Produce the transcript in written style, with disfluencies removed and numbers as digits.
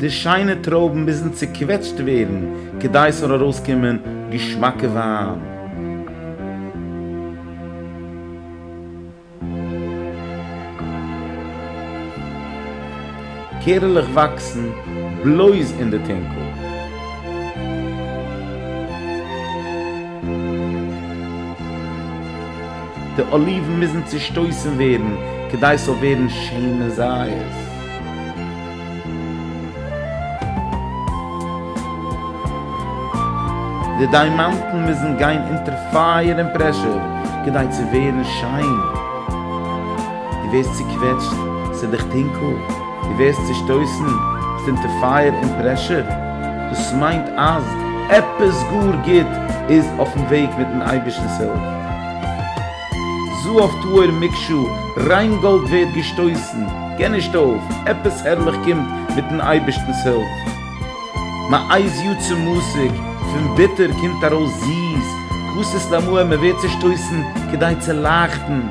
די שיינע טרויבן מוזן צוקוועטשט ווערן כדי ס'זאל ארויסקומען געשמאקע וויין. קערעלעך וואקסן בלויז אין די טונקל. די אליוון מוזן צושטויסן ווערן כדי ס'זאל ווערן שמן זית. די דיימאנטן מוזן גיין אונטער פייער און pressure כדי צו ווערן שיין. דו ווערסט צוקוועטשט, ס'איז דיך טונקל, דו ווערסט צושטויסן, ביסט אונטער פייער און pressure, דאס מיינט אז עפעס גאר גוט איז אויפן וועג מיטן אייבערשטנ'ס הילף. זהב טהור מקשה, ריין גאלד ווערט געשטויסן, גיב נישט אויף, עפעס הערליך קומט מיטן אייבערשטנ'ס הילף. מעז יצא מתוק, פון ביטער קומט ארויס זיס, כתית למאור, מען ווערט צושטויסן כדי צו לייכטן.